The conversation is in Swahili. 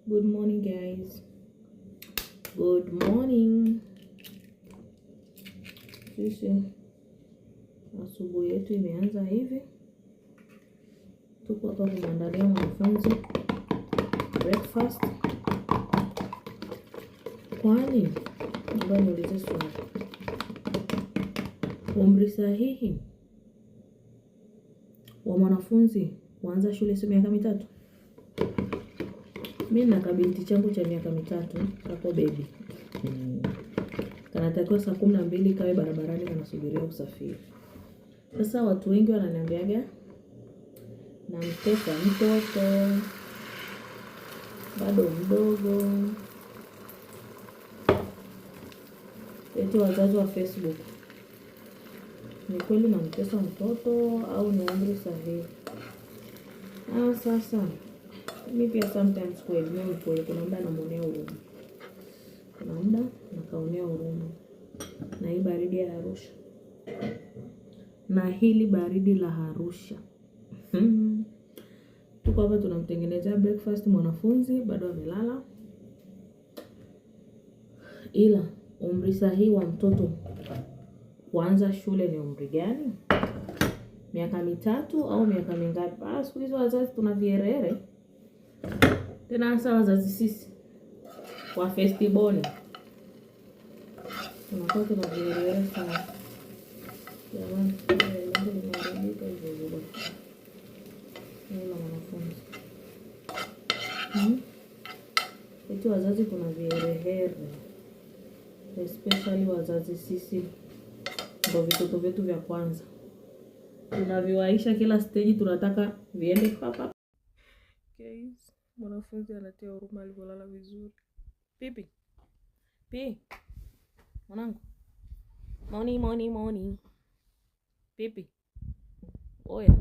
Good morning guys. Good morning. Sisi asubuhi yetu imeanza hivi. Tuko hapa kumwandalia mwanafunzi breakfast. Kwani naomba niulize swali, umri sahihi wa mwanafunzi kuanza shule sio miaka 3? Mimi na kabinti changu cha miaka 3 kako baby. Kanatakiwa saa 12 kawe barabarani kanasubiria usafiri. Sasa watu wengi wananiambiaga namtesa mtoto bado mdogo. Eti wazazi wa Facebook, ni kweli namtesa mtoto au ni umri sahihi? Sasa mimi pia sometimes kweli mimi kweli kuna muda namuonea huruma. Kuna muda nakaonea huruma. Na hii baridi ya Arusha. Na hili baridi la Arusha. Tuko hapa tunamtengenezea breakfast mwanafunzi bado amelala. Ila umri sahihi wa mtoto kuanza shule ni umri gani? Miaka 3 au miaka mingapi? Siku hizo wazazi tuna vierere. Tena hasa wazazi sisi wa festiboni tunakuwa tuna vierere sana. Jamani, langu limeharibika hivyo hivyo bwana. Hilo mwanafunzi. Eti wazazi kuna vierehere. Especially wazazi sisi ndo vitoto vyetu vya kwanza. Tunaviwaisha kila stage, tunataka viende papa. Guys, mwanafunzi anatia huruma alivyolala vizuri. Pipi. Pi. Mwanangu. Morning, morning, morning. Pipi. Oya.